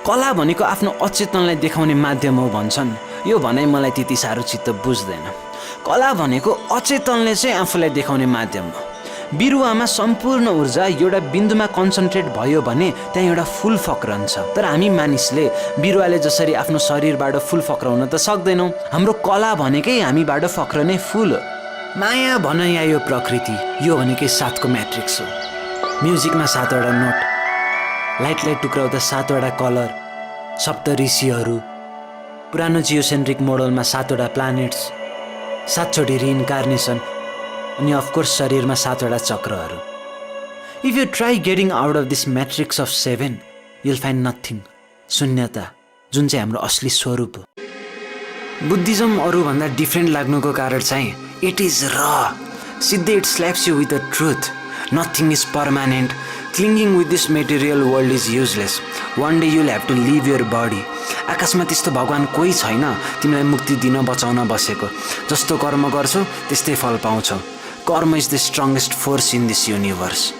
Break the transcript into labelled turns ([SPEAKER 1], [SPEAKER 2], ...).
[SPEAKER 1] कला भनेको आफ्नो अचेतनलाई देखाउने माध्यम हो भन्छन्। यो भनाइ मलाई त्यति साह्रो चित्त बुझ्दैन। कला भनेको अचेतनले चाहिँ आफूलाई देखाउने माध्यम हो। बिरुवामा सम्पूर्ण ऊर्जा एउटा बिन्दुमा कन्सन्ट्रेट भयो भने त्यहाँ एउटा फुल फक्रन्छ। तर हामी मानिसले बिरुवाले जसरी आफ्नो शरीरबाट फुल फक्राउन त सक्दैनौँ। हाम्रो कला भनेकै हामीबाट फक्रने फुल हो। माया भन या यो प्रकृति, यो भनेकै 7को म्याट्रिक्स हो। म्युजिकमा 7वटा नोट, लाइटलाई टुक्राउँदा 7वटा कलर, सप्त ऋषिहरू, पुरानो जियोसेन्ट्रिक मोडलमा 7वटा प्लानेट्स, 7चोटि रिइन्कार्नेसन, अनि अफकोर्स शरीरमा 7वटा चक्रहरू। If you try getting out of this matrix of 7, you'll find nothing, शून्यता, जुन चाहिँ हाम्रो असली स्वरूप हो। बुद्धिज्म अरूभन्दा डिफ्रेन्ट लाग्नुको कारण चाहिँ इट इज र सिधै it slaps you with the truth. Nothing is permanent. Clinging with this material world is useless. One day you'll have to leave your body. आकाशमा त्यस्तो भगवान कोही छैन तिमीलाई मुक्ति दिन बचाउन बसेको। जस्तो कर्म गर्छौ त्यस्तै फल पाउँछौ। कर्म is the strongest force in this universe.